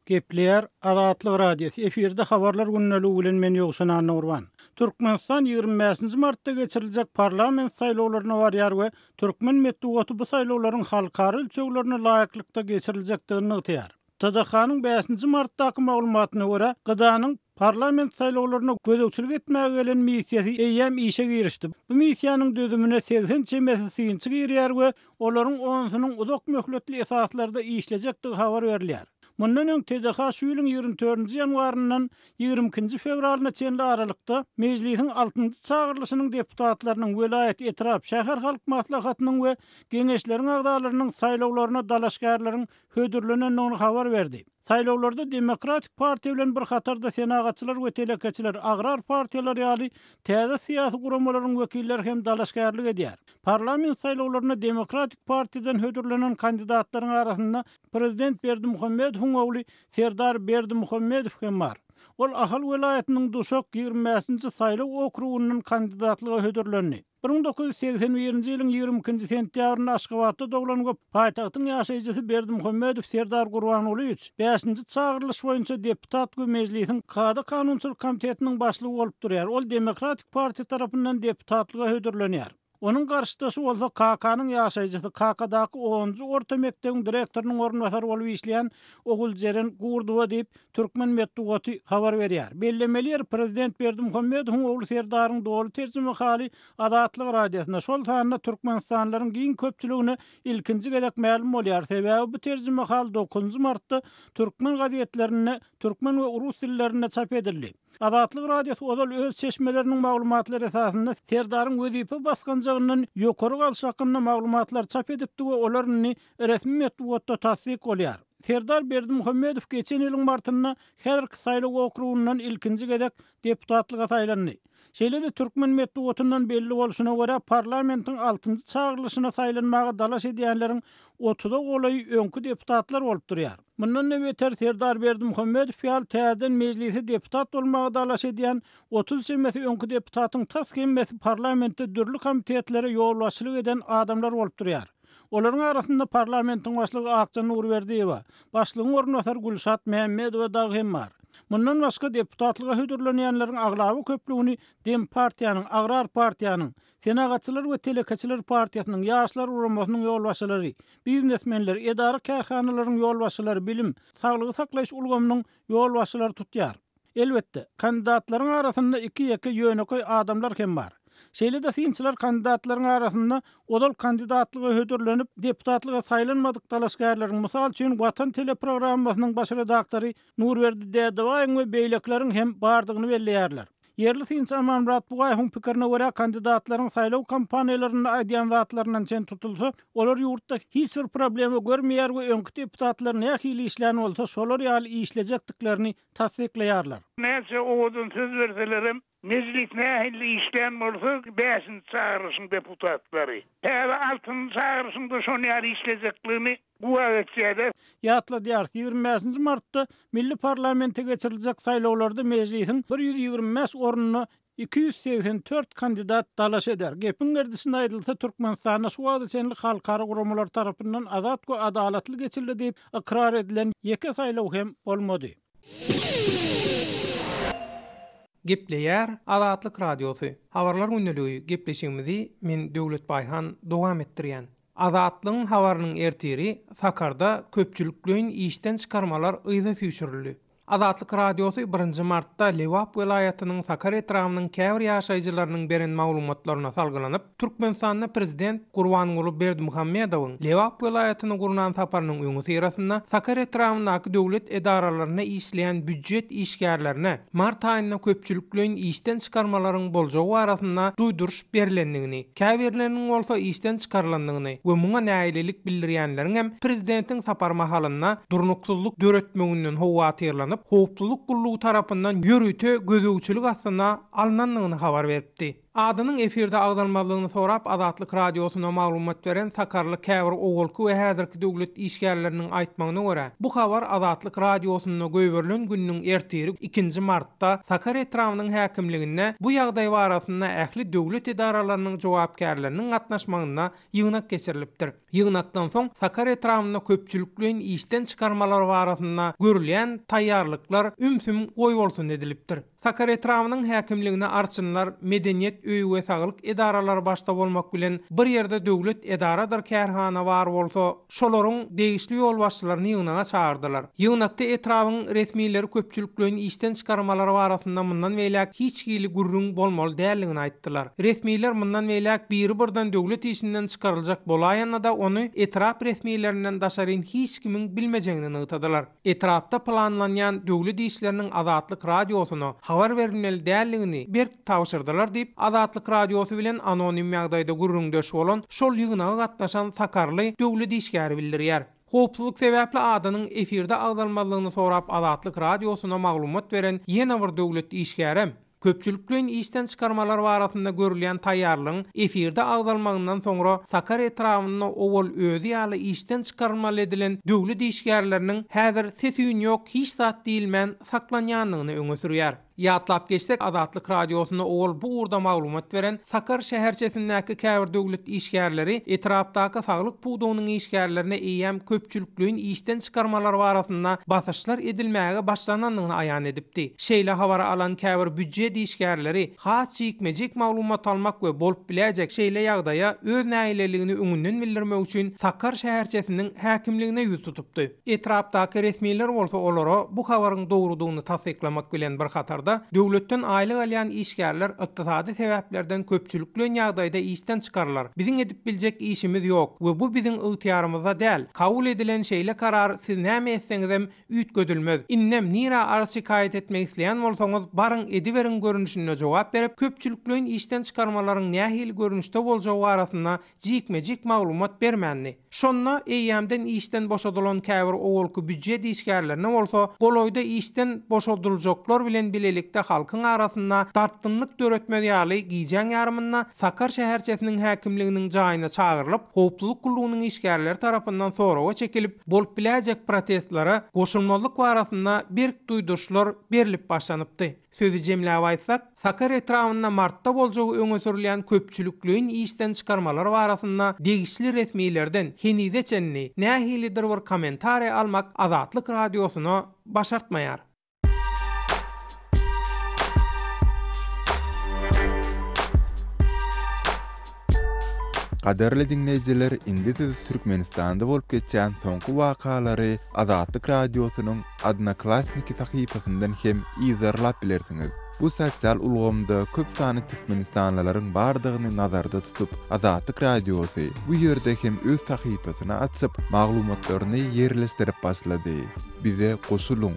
Gepleýär Azatlyk Radiosy, efirde Habarlar gündeligi bilen men Ýowşan Annagurban. Türkmenistan 25-nji martda geçiriljek parlament saýlawlaryna barýar we türkmen metbugaty bu saýlawlaryň halkara ölçeglerine laýyklykda geçiriljekdigini nygtaýar. TDH-nyň bäşinji martdaky maglumatyna görä, GDA-nyň parlament saýlawlaryna gözegçilik etmäge gelen missiýasy eýýäm işe girişdi. Bu missiýanyň düzümine 80 çemesi synçy girýär we olaryň onusynyň uzak möhletli esaslarda işlejekdigi habar berilýär. Mundan öň TDH şu ýylyň 24-nji ýanwaryndan 22-nji fewralyna çenli aralykda Mejlisiň altynjy çagyrylyşynyň deputatlarynyň, welaýat, etrap, şäher halk maslahatynyň we Geňeşleriň agzalarynyň saýlawlaryna dalaşgärleriň hödürlenendigini habar berdi. Saýlawlarda Demokratik partiýa bilen bir hatarda Senagatçylar we telekeçiler, Agrar partiýalar ýaly täze syýasy guramalaryň wekilleri hem dalaşgärlik edýär. Parlament saýlawlarynda Demokratik partiýadan hödürlenen kandidatlaryň arasynda prezident Berdimuhamedowyň ogly Serdar Berdimuhamedow hem bar. Ol Ahal welaýatynyň Duşak 25-nji saýlaw okrugyndan kandidatlyga hödürlendi. 1981-nji ýylyň 22-nji sentýabrynda Aşgabatda doglan we paýtagtyň ýaşaýjysy Berdimuhamedow Serdar Gurbangulyýewiç bäşinji çagyrylyş boýunça deputat we Mejlisiň Kada-kanunçylyk komitetiniň başlygy bolup durýar. Ol Demokratik partiýa tarapyndan deputatlyga hödürlenýär. Onuň garşydaşy bolsa Kakanyň ýaşaýjysy, Kakadaky onunjy orta mekdebiň direktorynyň orunbasary bolup işleýän Oguljeren Gurdowa diýip, Türkmen metbugaty habar berýär. Bellemeli ýeri, prezident Berdimuhamedowyň ogly Serdaryň doly terjimehaly Azatlyk Radiosynda, şol sanda türkmenistanlylaryň giň köpçüligine ilkinji gezek mälim bolýar. Sebäbi bu terjimehal dokuzynjy martda türkmen gazetlerinde türkmen we rus dillerinde çap edildi. Azatlyk Radiosy ozal öz çeşmeleriniň maglumatlary esasynda Serdaryň wezipe basgançagyndan ýokary galşy hakynda maglumatlary çap edipdi we olar indi resmi metbugatda tassyk bolýar. Serdar Berdimuhamedow geçen ýylyň martynda häzirki saýlaw okrugyndan ilkinji gezek deputatlyga saýlandy. Şeýle-de türkmen metbugatyndan belli bolşuna görä, parlamentiň altynjy çagyrylyşyna saýlanmaga dalaş edýänleriň otuza golaýy öňki deputatlar bolup durýar. Mundan-da beter, Serdar Berdimuhamedow ýaly täzeden Mejlise deputat bolmaga dalaş edýän 30 çemesi öňki deputatyň tas hemmesi parlamentde dürli komitetlere ýolbaşçylyk eden adamlar bolup durýar. Olaryň arasynda parlamentiň başlygy Akja Nurberdiýewa, başlygyň orunbasary Gülşat Mämmedowa dagy hem bar. Mundan başga, deputatlyga hödürlenýänleriň aglaba köplügini Dempartiýanyň, Agrar partiýanyň, Senagatçylar we telekeçiler partiýasynyň, Ýaşlar guramasynyň ýolbaşçylary, biznesmenler, edara-kärhanalaryň ýolbaşçylary, bilim, saglygy saklaýyş ulgamynyň ýolbaşçylary tutýar. Elbetde, kandidatlaryň arasynda iki-ýeke ýönekeý adamlar hem bar. Şeýle-de synçylar kandidatlaryň arasynda ozal kandidatlyga hödürlenip, deputatlyga saýlanmadyk dalaşgärleriň, mysal üçin, Watan teleprogrammasynyň baş redaktory Nurberdi Dädebaýyň we beýlekileriň hem bardygyny belleýärler. Ýerli synçy Amanmyrat Bugaýewiň pikirine görä, kandidatlaryň saýlaw kampaniýalarynda aýdýan zatlaryndan çen tutulsa, olar ýurtda hiç bir problema görmeýär we öňki deputatlar nähili işlän bolsa, şolar ýaly işlejekdiklerini tassyklaýarlar. Näçe owadan söz berselerem, Mejlis nähili işlän bolsa, bäşinji çagyryşyň deputatlary, täze altynjy çagyryşyň-da şon ýaly işlejekligini güwä geçýärler. Ýatladýarys, 25-nji martda milli parlamente geçiriljek saýlawlarda Mejlisiň 125 ornuna 284 kandidat dalaş eder. Gepiň gerdişinde aýdylsa, Türkmenistanda şu wagta çenli halkara guramalar tarapyndan azat we adalatly geçirildi diýip ykrar edilen ýeke saýlaw hem bolmady. Gepleýär Azatlyk Radiosy, Habarlar gündeligi gepleşigimizi men Döwlet Baýhan dowam etdirýän. Azatlygyň habarynyň ertiri Sakarda köpçülikleýin işden çykarmalar yza süýşürildi. Azatlyk Radiosy birinji martda Lebap welaýatynyň Sakar etrabynyň käbir ýaşaýjylarynyň beren maglumatlaryna salgylanyp, Türkmenistanda prezident Gurbanguly Berdimuhamedowyň Lebap welaýatyna gurnan saparynyň öňüsyrasynda Sakar etrabyndaky döwlet edaralarynda işleýän býujet işgärlerine mart aýynda köpçülikleýin işden çykarmalaryň boljagy barasynda duýduryş berlendigini, käbirleriniň bolsa işden çykarylandygyny we muňa nägilelik bildirýänleriňem prezidentiň sapary mahalynda durnuksyzlyk döretmeginden howatyrlanyp, howpsuzlyk gullugy tarapyndan ýörite gözegçilik astyna alnandygyny habar beripdi. Adynyň efirde agzalmazlygyny sorap Azatlyk Radiosyna maglumat beren sakarly käbir owalky we häzirki döwlet işgärleriniň aýtmagyna görä, bu habar Azatlyk Radiosynda goýberilen gününiň ertiri ikinji martda Sakar etrabynyň häkimliginde bu ýagdaý barasynda ähli döwlet edaralarynyň jogapkärleriniň gatnaşmagynda ýygnak geçirilipdir. Ýygnakdan soň Sakar etrabynda köpçülikleýin işden çykarmalar barasynda görülýän taýýarlyklar ümsüm goýbolsun edilipdir. Sakar etrabynyň häkimligine arçynlar, medeniýet öýi we saglyk edaralary başda bolmak bilen bir ýerde döwlet edaradyr kärhana bar bolsa, şolaryň degişli ýolbaşçylaryny ýygnaga çagyrdylar. Ýygnakda etrabyň resmileri köpçülikleýin işden çykarmalar barasynda mundan beýläk hiç hili gürrüň bolmaly däldigini aýtdylar. Resmiler mundan beýläk biri birden döwlet işinden çykaryljak bolaýanda-da ony etrap resmilerinden daşaryn hiç kimiň bilmejegini nygtadylar. Etrapda planlanýan döwlet işleriniň Azatlyk Radiosyna habar berilmeli däldigini berk tabşyrdylar diýip, Azatlyk Radiosy bilen anonim ýagdaýda gürrüňdeş bolan şol ýygnaga gatnaşan sakarly döwlet işgäri bildirýär. Howpsuzlyk sebäpli adynyň efirde agzalmazlygyny sorap Azatlyk Radiosyna maglumat beren ýene bir döwlet işgärem, Köpçülikleýin işden çykarmalar barasynda görülýän taýýarlygyň efirde agzalmagyndan soňra Sakar etrabynda owal özi ýaly işden çykarylmaly edilen döwlet işgärleriniň häzir ses-üýn ýok hiç zat diýilmän saklanýandygyny öňe sürýär. Ýatlap geçsek, Azatlyk Radiosynda owal bu ugurda maglumat beren Sakar şäherçesindäki käbir döwlet işgärleri etrapdaky saglyk pudagynyň işgärlerine eýýäm köpçülikleýin işden çykarmalar barasynda basyşlar edilmäge başlanandygyny aýan edipdi. Şeýle habary alan käbir býujet işgärleri has jikme-jik maglumat almak we bolup biläýjek şeýle ýagdaýa öz nägileligini öňünden bildirmek üçin Sakar şäherçesiniň häkimligine ýüz tutupdy. Etrapdaky resmiler bolsa olara bu habaryň dogrudygyny tassyklamak bilen bir hatarda, döwletden aýlyk alýan işgärler ykdysady sebäplerden köpçülikleýin ýagdaýda işden çykarylar, biziň edip biljek işimiz ýok we bu biziň ygtyýarymyzda däl, kabul edilen şeýle karar siz näme etseňizem üýtgedilmez. Indem nirä arz-şikaýat etmek isleýän bolsaňyz, baryň ediberiň görnüşinde jogap berip, köpçülikleýin işden çykarmalaryň nähili görnüşde boljagy barasynda jikme-jik maglumat bermändi. Şonda eýýämden işden boşadylan käbir owalky býujet işgärlerine bolsa, golaýda işden boşadyljaklar bilen bilelikde halkyň arasynda dartgynlyk döretmez ýaly gijäň ýarymynda Sakar şäherçesiniň häkimliginiň jaýyna çagyrylyp, howpsuzlyk gullugynyň işgärleri tarapyndan soraga çekilip, bolup biläýjek protestlere goşulmazlyk barasynda berk duýduryşlar berlip başlanypdy. Sözi jemläp aýtsak, Sakar etrabynda martda boljagy öňe sürülýän köpçülikleýin işden çykarmalar barasynda degişli resmilerden henize çenli nähilidir bir kommentariý almak Azatlyk Radiosyna başartmaýar. Gadyrly diňleýjiler indi siz Türkmenistanda bolup geçýän soňky wakalary Azatlyk Radiosynyň Odnoklassniki sahypasyndan hem yzarlap bilersiňiz. Bu sosial ulgamda köp sanly türkmenistanlylaryň bardygyny nazarda tutup, Azatlyk Radiosy bu ýerde hem öz sahypasyny açyp, maglumatlaryny ýerleşdirip başlady. Bize goşulyň!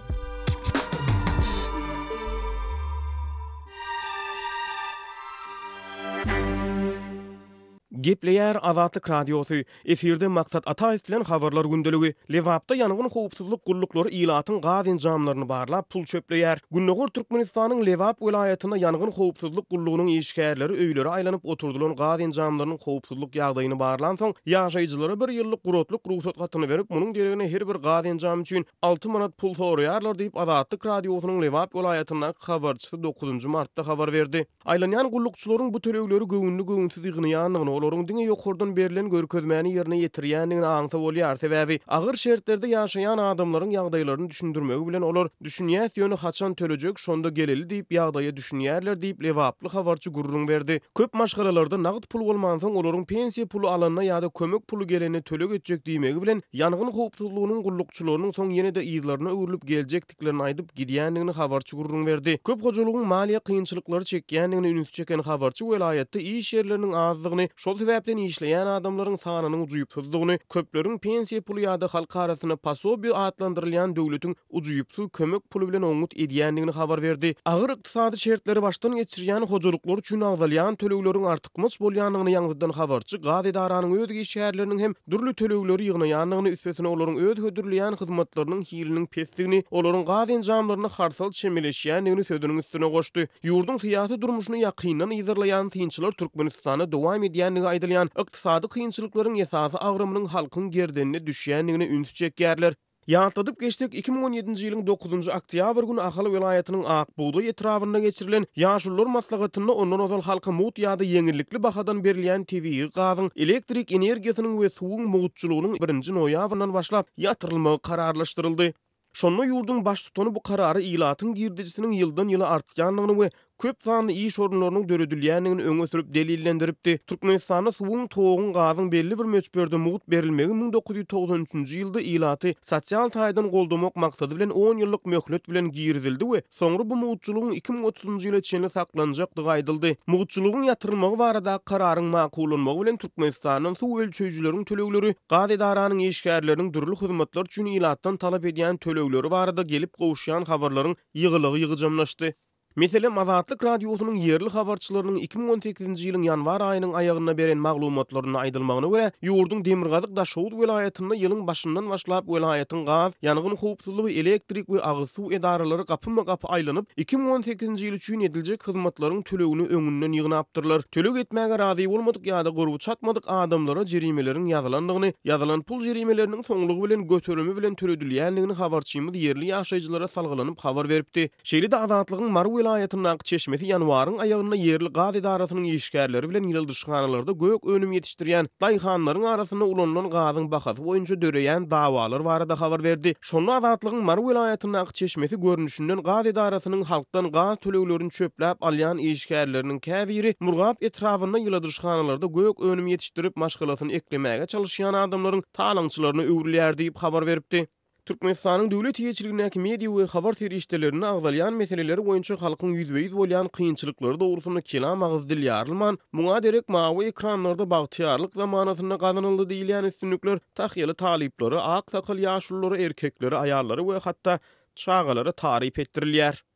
Gepleýär Azatlyk Radiosy, efirde Maksat Ataýew bilen Habarlar gündeligi. Lebapda ýangyn howpsuzlyk gulluklary ilatyň gaz enjamlaryny barlap, pul çöpleýär. Gündogar Türkmenistanyň Lebap welaýatynda ýangyn howpsuzlyk gullugynyň işgärleri öýlere aýlanyp oturdylan gaz enjamlarynyň howpsuzlyk ýagdaýyny barlansoň, ýaşaýjylara bir ýyllyk guratlyk rugsat hatyny berip, munuň deregine her bir gaz enjamy üçin 6 manat pul soraýarlar diýip, Azatlyk Radiosynyň Lebap welaýatyndaky habarçysy dokuzynjy martda habar berdi. Aýlanýan gullukçylaryň bu tölegleri göwünli-göwünsiz ýygnaýandygyny, olaryň diňe ýokardan berlen görkezmäni ýerine ýetirýändigini aňsa bolýar. Sebäbi, agyr şertlerde ýaşaýan adamlaryň ýagdaýlaryny düşündirmegi bilen olar, Düşünýäs, ýöne haçan tölejek, şonda geleli diýip, ýagdaýa düşünýärler diýip, lebaply habarçy gürrüň berdi. Köp maşgalalarda nagt pul bolmansoň, olaryň pensiýa puly alanda ýa-da kömek puly gelende töleg etjek diýmegi bilen, ýangyn howpsuzlygynyň gullukçylarynyň soň ýene-de yzlaryna öwrülip geljekdiklerini etdiklerini aýdyp, gidýändigini habarçy gürrüň berdi. Köp hojalygyň maliýe kynçylyklary çekýändigine ünsi çeken habarçy welaýatda iş ýerleriniň azdygyny, şol sebäpli. sebäpden işleýän adamlaryň sanynyň ujypsyzdygyny, köpleriň pensiýa puly ýa-da halk arasynda posobiýe atlandyrylýan döwletiň ujypsyz kömek puly bilen oňňut edýändigini habar berdi. Agyr ykdysady şertleri başdan geçirýän hojalyklar üçin agzalýan tölegleriň artykmaç bolýandygyny ýaňzydan habarçy gaz edaranyň öz işgärleriniň hem dürli tölegleri ýygnaýandygyny, üstesine olaryň öz hödürleýän hyzmatlarynyň hiliniň pesdigini, olaryň gaz enjamlaryna harsal çemeleşýändigini sözüniň üstüne goşdy. Ýurduň syýasy durmuşyny ýakyndan yzarlaýan synçylar Türkmenistanda dowam edýändigi aýdylýan ykdysady kynçylyklaryň esasy agramynyň halkyň gerdenine düşýändigine ünsi çekýärler. Ýatladyp geçsek, 2017-nji ýylyň dokuzynjy oktýabr güni Ahal welaýatynyň Ak bugdaý etrabynda geçirilen Ýaşulular maslahatynda ondan ozal halka mugt ýa-da ýeňillikli bahadan berilýän tebigy gazyň, elektrik energiýasynyň we suwuň mugtçulygynyň birinji noýabryndan başlap ýatyrylmagy kararlaşdyryldy. Şonda ýurduň Baştutany bu karary ilatyň girdejisiniň ýyldan-ýyla artýandygyny we köp sanly iş orunlarynyň döredilýändigini öňe sürüp delillendiripdi. Türkmenistanda suwuň, toguň, gazyň belli bir möçberde mugt berilmegi 1993-nji ýylda ilaty sosial taýdan goldamak maksady bilen on ýyllyk möhlet bilen girizildi we soňra bu mugtçulygyň 2030-njy ýyla çenli saklanjakdygy aýdyldy. Mugtçulygyň ýatyrylmagy baradaky kararyň makullanmagy bilen Türkmenistandan suw ölçeýjileriň tölegleri, gaz edaranyň işgärleriniň dürli hyzmatlar üçin ilatdan talap edýän tölegleri barada gelip gowuşýan habarlaryň ýygylygy ýygjamlaşdy. Meselem, Azatlyk Radiosynyň ýerli habarçylarynyň 2018-nji ýylyň ýanwar aýynyň aýagynda beren maglumatlarynda aýdylmagyna görä, ýurduň demirgazyk Daşoguz welaýatynda ýylyň başyndan başlap welaýatyň gaz, ýangyn howpsuzlygy, elektrik we agyz suw edaralary gapyma-gapy aýlanyp, 2018-nji ýyl üçin ediljek hyzmatlaryň tölegini öňünden ýygnapdyrlar. Töleg etmäge razy bolmadyk ýa-da gurby çatmadyk adamlara jerimeleriň ýazylandygyny, ýazylan pul jerimeleriniň soňlugy bilen göterimi bilen töledilýändigini habarçymyz ýerli ýaşaýjylara salgylanyp habar beripdi. Şeýle-de Azatlygyň Mary welaýatyndaky çeşmesi ýanwaryň aýagynda ýerli gaz edarasynyň işgärleri bilen ýyladyşhanalarda gök önüm ýetişdirýän daýhanlaryň arasynda ulanylan gazyň bahasy boýunça döreýän dawalar barada habar berdi. Şonda Azatlygyň Mary welaýatyndaky çeşmesi görnüşinden gaz edarasynyň halkdan gaz töleglerini çöpläp alýan işgärleriniň käbiri Murgap etrabynda ýyladyşhanalarda gök önüm ýetişdirip maşgalasyny eklemäge çalyşýan adamlaryň talaňçylaryna öwrülýär diýip habar beripdi. Türkmenistanyň döwlet eýeçiligindäki media we habar serişdelerinde agzalýan meseleler boýunça halkyň ýüzbe-ýüz bolýan kynçylyklary dogrusynda kelam agyz dil ýarylman, muňa derek mawy ekranlarda bagtyýarlyk zamanasynda gazanyldy diýilýän üstünlikler tahýaly talyplara, ak sakal ýaşululara, erkeklere, aýallara we hatda çagalara taryp etdirilýär.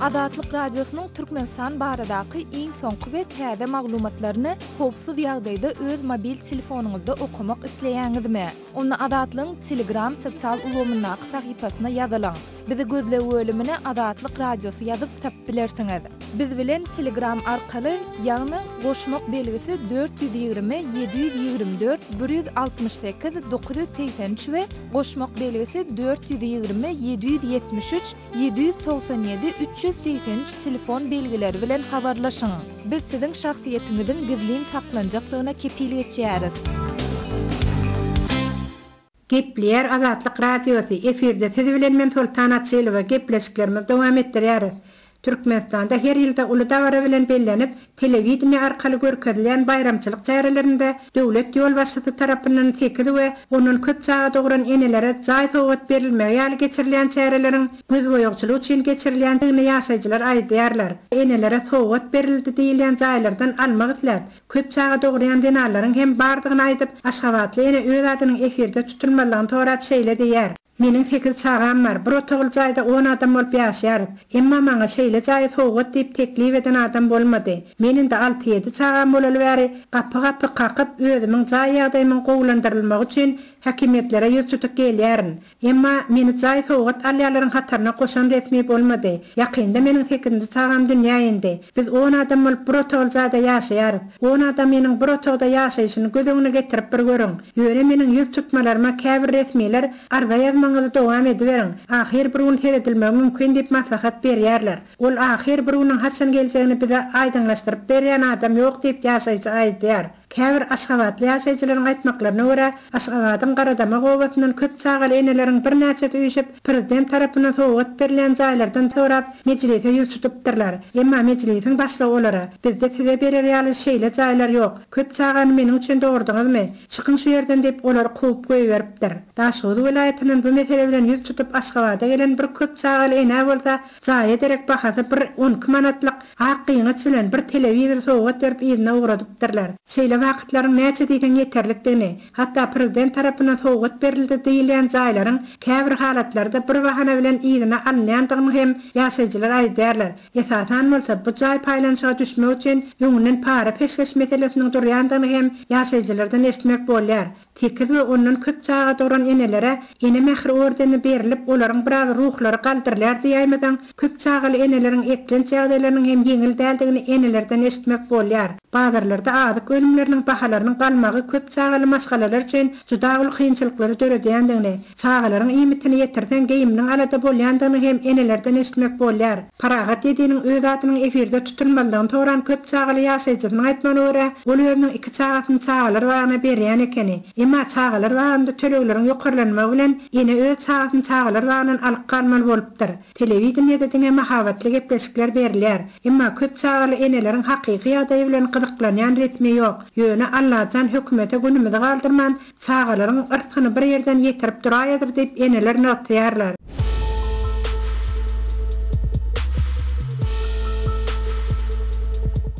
Azatlyk Radiosynyň Türkmenistan baradaky iň soňky we täze maglumatlaryny howpsuz ýagdaýda öz mobil telefonyňyzda okamak isleýäňizmi? Onda Azatlygyň Telegram sosial ulgamyndaky sahypasyna ýazylyň. Bizi gözleg bölümine Azatlyk Radiosy ýazyp tapyp bilersiňiz. Biz bilen Telegram arkaly, ýagny goşmak belgisi 420 724 168 983 we goşmak belgisi 420 773 797 383 telefon belgileri bilen habarlaşyň. Biz siziň şahsyýetiňiziň gizlin saklanjakdygyna kepil geçýäris. Gepleýär Azatlyk Radiosy, efirde siz bilen men Soltan Açylowa, gepleşiklerimizi dowam etdirýäris. Türkmenistanda her ýylda uly dabara bilen bellenip, telewideniýe arkaly görkezilýän baýramçylyk çärelerinde döwlet ýolbaşçysy tarapyndan sekiz we ondan köp çaga dogran enelere jaý sowgat berilmegi ýaly geçirilýän çäreleriň gözboýagçylyk üçin geçirilýändigini ýaşaýjylar aýdýarlar. Enelere sowgat berildi diýilýän jaýlardan almak isläp, köp çaga dogurýan zenanlaryň hem bardygyny aýdyp, aşgabatly ene öz adynyň efirde tutulmazlygyny sorap şeýle diýýär. Meniň sekiz çagam bar, bir otagly jaýda on adam bolup ýaşaýarys. Emma maňa şeýle jaýy sowgat diýip teklip eden adam bolmady. Men indi alty-ýedi çagam bolaly bäri gapy-gapy kakyp, özümiň jaý ýagdaýymyň gowulandyrylmagy üçin häkimiýetlere ýüz tutup gelýärin. Emma meni jaý sowgat alýanlaryň hataryna goşan resmi bolmady. Ýakynda meniň sekizinji çagam dünýä indi. Biz on adam bolup bir otagly jaýda ýaşaýarys. On adamynyň bir otagda ýaşaýşyny göz öňüne getirip bir görüň. Ýöne meniň ýüz tutmalaryma käbir resmiler arza ýazmagyňyzy dowam ediberiň, ahyr bir gün seredilmegi mümkin diýip maslahat berýärler. Ol ahyr bir günüň haçan geljegini bize aýdyňlaşdyryp berýän adam ýok diýip ýaşaýjy aýdýar. Käbir aşgabatly ýaşaýjylaryň aýtmaklaryna görä, Aşgabadyň Garadamak obasyndan köp çagaly eneleriň birnäçesi üýşüp, prezident tarapyndan sowgat berilýän jaýlardan sorap, Mejlise ýüz tutupdyrlar. Emma Mejlisiň başlygy olara, Bizde size berer ýaly şeýle jaýlar ýok. Köp çagany meniň üçin dogurdyňyzmy? Çykyň şu ýerden diýip, olary kowup goýberipdir. Daşoguz welaýatyndan bu mesele bilen ýüz tutup Aşgabada gelen bir köp çagaly enä bolsa jaýa derek bahasy bir 12 manatlyk ak gyňaç bilen bir telewizor sowgat berip yzyna ugradypdyrlar. Şeýle wakytlaryň näçe diýseň ýeterlikdigini, hatda prezident tarapyndan sowgat berildi diýilýän jaýlaryň käbir halatlarda bir bahana bilen yzyna alynýandygyny hem ýaşaýjylar aýdýarlar. Esasan bolsa, bu jaý paýlanyşyga düşmek üçin öňünden para-peşgeş meselesiniň durýandygyny hem ýaşaýjylardan eşitmek bolýar. Sekiz we ondan köp çaga dogran enelere Ene mähri ordeni berlip, olaryň biraz ruhlary galdyrylýar diýäýmeseň, köp çagaly eneleriň eklenç ýagdaýlarynyň hem ýeňil däldigini enelerden eşitmek bolýar. Bazarlarda azyk önümleriniň bahalarynyň galmagy köp çagaly maşgalalar üçin juda uly kynçylyklary döredýändigini, çagalaryň iýmitini ýetirseň geýiminiň alada bolýandygyny hem enelerden eşitmek bolýar. Parahat Ýediniň öz adynyň efirde tutulmazlygyny soran köp çagaly ýaşaýjysynyň aýtmagyna görä, ol özüniň iki çagasyny çagalar bagyna berýän ekeni. Emma çagalar bagynda tölegleriň ýokarlanmagy bilen ene öz çagasyny çagalar bagyndan alyp galmaly bolupdyr. Telewideniýede diňe mahabatly gepleşikler berilýär. Emma köp çagaly eneleriň hakyky ýagdaýy bilen gyzyklanýan resmi ýok. Ýöne Allajan hökümete günümizi galdyrman, çagalaryň yrsgyny bir ýerden ýetirip duraýadyr diýip eneler nygtaýarlar.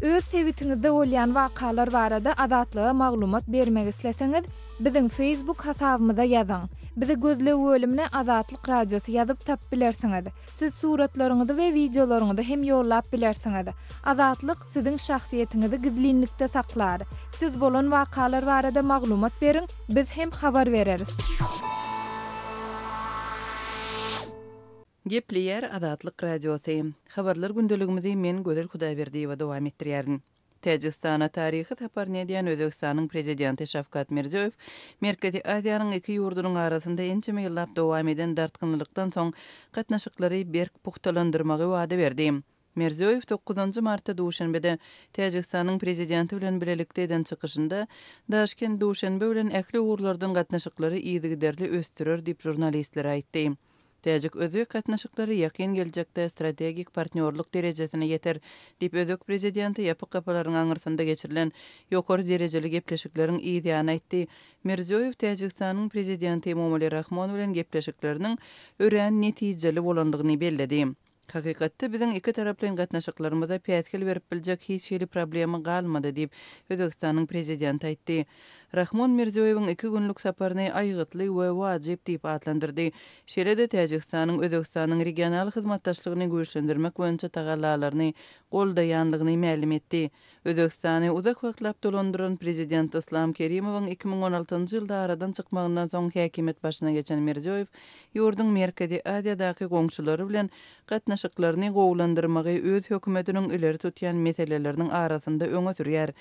Öz sebitiňizde bolýan wakalar barada Azatlyga maglumat bermek isleseňiz, biziň Facebook hasabymyza ýazyň. Bizi gözleg bölümine Azatlyk Radiosy ýazyp tapyp bilersiňiz. Siz suratlaryňyzy we wideolaryňyzy hem ýollap bilersiňiz. Azatlyk siziň şahsyýetiňizi gizlinlikde saklar. Siz bolan wakalar barada maglumat beriň, biz hem habar bereris. Gepleýär Azatlyk Radiosy. Habarlar gündeligimizi men Gözel Hudaýberdiýewa dowam etdirýärin. Täjigistana taryhy saparyny edýän Özbegistanyň Prezidenti Şawkat Mirziýoýew Merkezi Aziýanyň iki ýurdunyň arasynda ençeme ýyllap dowam eden dartgynlylykdan soň gatnaşyklary berk pugtalandyrmagy wada berdi. Mirziýoýew dokuzynjy martda Duşenbede Täjigistanyň Prezidenti bilen bilelikde eden çykyşynda, Daşkent Duşenbe bilen ähli ugurlardan gatnaşyklary yzygiderli ösdürer diýip žurnalistlere aýtdy. Täjik-özbek gatnaşyklary ýakyn geljekde strategik partnýorlyk derejesine ýeter, diýip, özbek prezidenti ýapyk gapylaryň aňyrsynda geçirilen ýokary derejeli gepleşikleriň yz ýany aýtdy. Mirziýoýew Täjigistanyň prezidenti Emomali Rahmon bilen gepleşikleriniň örän netijeli bolandygyny belledi. Hakykatda biziň ikitaraplaýyn gatnaşyklarymyza päsgel berip biljek hiç hili problema galmady diýip, Özbegistanyň Prezidenti aýtdy. Rahmon Mirziýoýewiň iki günlük saparyny aýgytly we wajyp diýip atlandyrdy. Şeýle-de Täjigistanyň Özbegistanyň regional hyzmatdaşlygyny güýçlendirmek boýunça tagallalaryny goldaýandygyny mälim etdi. Özbegistany uzak wagtlap dolandyran prezident Yslam Kerimowyň 2016-njy ýylda aradan çykmagyndan soň häkimiýet başyna geçen Mirziýoýew ýurduň Merkezi Aziýadaky goňşulary bilen gatnaşyklaryny gowulandyrmagy öz hökümetiniň ileri tutýan meseleleriniň arasynda öňe sürýär.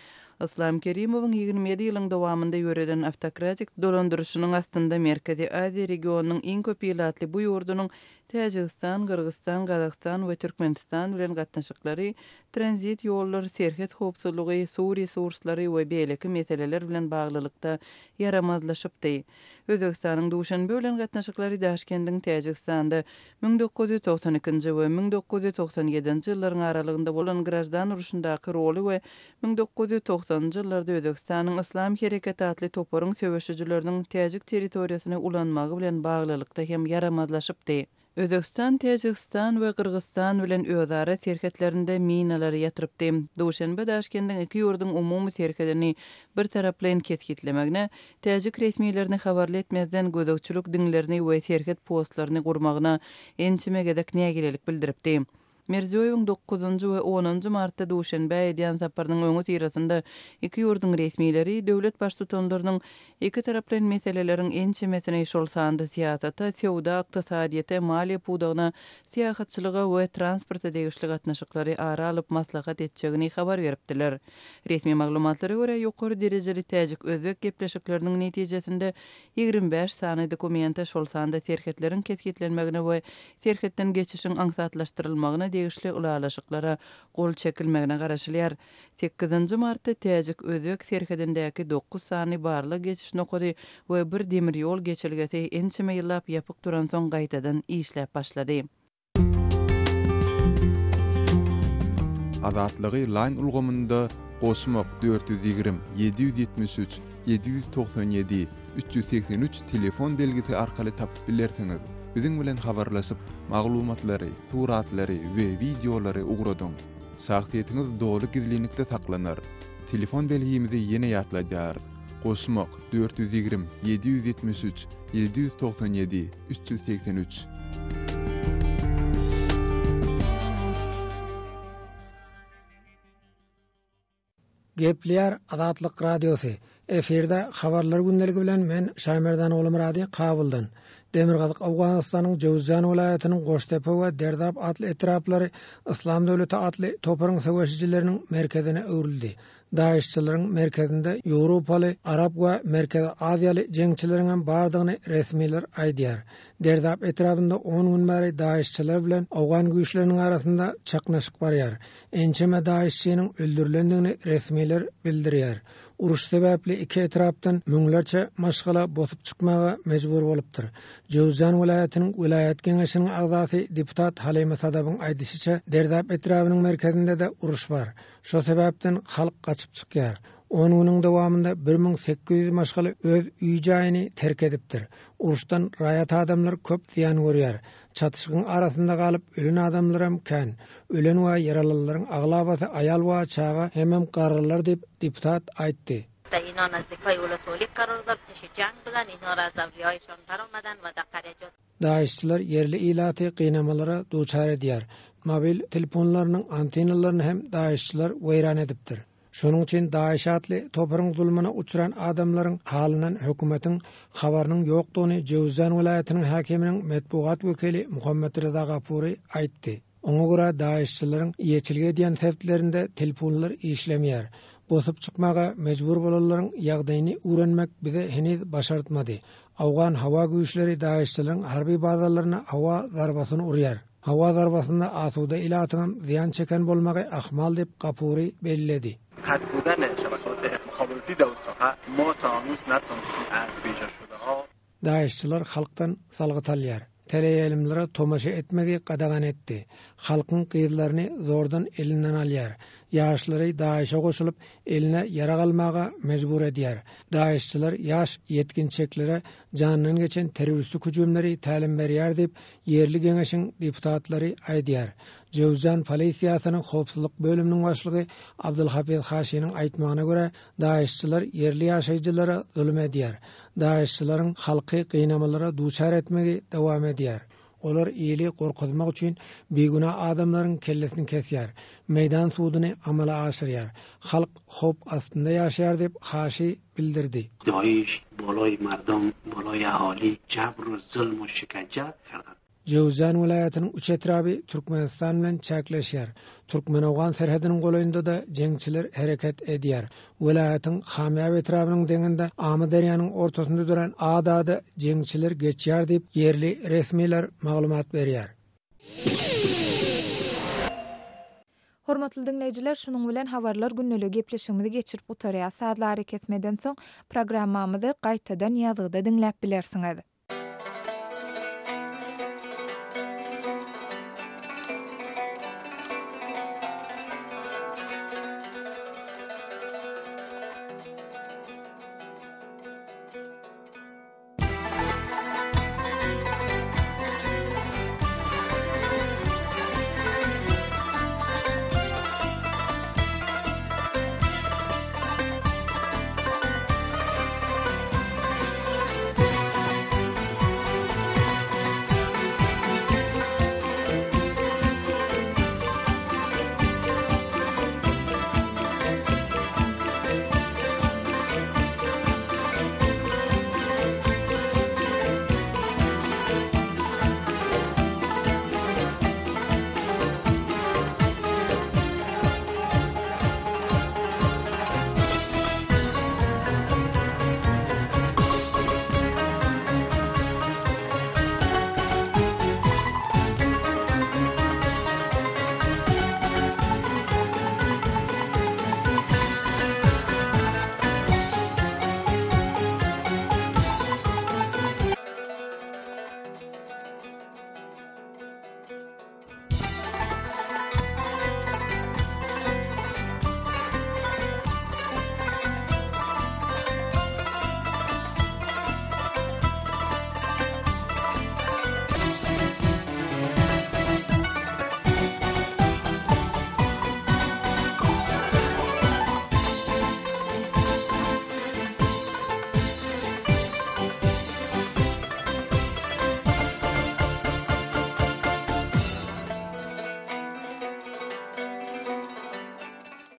Yslam Kerimowyň 27 ýylyň dowamynda ýöreden awtokratik dolandyryşynyň astynda Merkezi Aziýa regionynyň iň köp ilatly bu ýurdunyň Täjigistan, Gyrgyzystan, Gazagystan we Türkmenistan bilen gatnaşyklary tranzit ýollar, serhet howpsuzlygy, suw resurslary we beýleki meseleler bilen baglylykda ýaramazlaşypdy. Özbegistanyň Duşanbe bilen gatnaşyklary Daşkendiň Täjigistanda 1992-nji we 1997-nji ýyllaryň aralygynda bolan graždan urşundaky roly we 1990-njy ýyllarda Özbegistanyň Yslam hereketi atly toparyň söweşijileriniň täjik territoriýasyny ulanmagy bilen baglylykda hem ýaramazlaşypdy. Özbegistan Täjigistan we Gyrgyzystan bilen özara serhetlerinde minalary ýatyrypdy. Duşenbe Daşkendiň iki ýurduň umumy serhedini birtaraplaýyn kesgitlemegine, täjik resmilerini habarly etmezden gözegçilik diňlerini we serhet postlaryny gurmagyna ençeme gezek nägilelik bildiripdi. Mirziýoýewiň dokuzynjy we onunjy martda Duşenbä edýän saparynyň öňüsyrasynda iki ýurduň resmileri döwlet Baştutanlarynyň ikitaraplaýyn meseleleriň ençemesini, şol sanda syýasata, söwda, ykdysadyýete, maliýe pudagyna, syýahatçylyga we transporta degişli gatnaşyklary ara alyp maslahat etjegini habar beripdiler. Resmi maglumatlara görä, ýokary derejeli täjik-özbek gepleşikleriniň netijesinde 25 sany dokumente, şol sanda serhetleriň kesgitlenmegine we serhetden geçişiň aňsatlaşdyrylmagyna. edilmegine degişli ylalaşyklara gol çekilmegine garaşylýar. Sekizinji martda täjik-özbek serhedindäki dokuz sany barlag-geçiş nokady we bir demir ýol geçelgesi ençeme ýyllap ýapyk duransoň gaýtadan işläp başlady. Azatlygy Line ulgamynda goşmak 420 773 797 383 telefon belgisi arkaly tapyp bilersiňiz. Biziň bilen habarlaşyp, maglumatlary, suratlary we wideolary ugradyň. Şahsyýetiňiz doly gizlinlikde saklanar. Telefon belgimizi ýene ýatladýarys, goşmak, 420 773 797 383. Gepleýär Azatlyk Radiosy, Efirde Habarlar gündeligi bilen men Şaýmerdan Ogulmyrady Kabuldan. Demirgazyk Owganystanyň Jöwüzjan welaýatynyň Goştepe we Derdap atly etraplary Yslam döwleti atly toparyň söweşijileriniň merkezine öwrüldi. Daişçileriň merkezinde ýewropaly, arap we merkezi aziýaly jeňçileriňem bardygyny resmiler aýdýar. Derdap etrabynda on gün bäri daişçiler bilen owgan güýçleriniň arasynda çaknyşyk barýar. Ençeme daişçiniň öldürilendigini resmiler bildirýär. Uruş sebäpli iki etrapdan müňlerçe maşgala bosup çykmaga mejbur bolupdyr. Jöwüzjan welaýatynyň welaýat geňeşiniň agzasy deputat Halyma Sadabyň aýdyşyça, Derdap etrabynyň merkezinde-de uruş bar. Şo sebäpden halk gaçyp çykýar. On günüň dowamynda 1800 maşgala öz öý-jaýyny terk edipdir. Uruşdan raýat adamlar köp zyýan görýär. Çatyşygyň arasynda galyp ölen adamlaram kän. Ölen we ýaralylaryň aglabasy aýal we çaga hemem garrylar diýip, deputat aýtdy. Daişçiler ýerli ilaty gynamalara duçar edýär. Mobil telefonlarynyň antennalaryny hem daişçiler weýran edipdir. Şonuň üçin DAIŞ atly toparyň zulmuna uçran adamlaryň halyndan hökümetiň habarynyň ýokdugyny Jöwüzjan welaýatynyň häkiminiň metbugat wekili Muhammet Reza Gapury aýtdy. Oňa görä, DAIŞ-çileriň eýeçilik edýän sebitlerinde telefonlar işlemeýär. Bosup çykmaga mejbur bolanlaryň ýagdaýyny öwrenmek bize heniz başartmady. Owgan howa güýçleri DAIŞ-çileriň harby bazalaryna howa zarbasyny urýar. Howa zarbasynda asuda ilatyňam zyýan çeken bolmagy ahmal diýip, Gapuri belledi. DAIŞ-çylar halkdan salgyt alýar. Teleýaýlymlara tomaşa etmegi gadagan etdi. Halkyň gyzlaryny zordan elinden alýar. Ýaşlary DAIŞ-e goşulyp, eline ýarag almaga mejbur edýär. DAIŞ-çylar ýaş ýetginçeklere janyndan geçen terroristik hüjümleri tälim berýär diýip, Ýerli geňeşiň deputatlary aýdýar. Jöwzjan polisiýasynyň howpsuzlyk bölüminiň başlygy Abdulhafiz Haşiniň aýtmagyna görä, DAIŞ-çylar ýerli ýaşaýjylara zulum edýär. DAIŞ-çylaryň halky gynamalara duçar etmegi dowam edýär. Olar ili gorkuzmak üçin bigünä adamlaryň kellesini kesýär, meýdan suduny amala aşyrýar. Halk howp astynda ýaşaýar diýip, Haşi bildirdi. Daiş balaý merdum, balaý ahali jabr u zulm u şikence kerdand. Jöwüzjan welaýatynyň üç etraby Türkmenistan bilen çäkleşýär. Türkmen-owgan serhediniň golaýynda-da jeňçiler hereket edýär. Welaýatyň Hamýap etrabynyň deňinde Amyderýanyň ortasynda dörän adada jeňçiler geçýär diýip, ýerli resmiler maglumat berýär. Hormatly diňleýjiler, şunuň bilen Habarlar gündeligi gepleşigimizi geçirip gutarýas. Sazly arakesmeden soň programmamyzy gaýtadan ýazgyda diňläp bilersiňiz.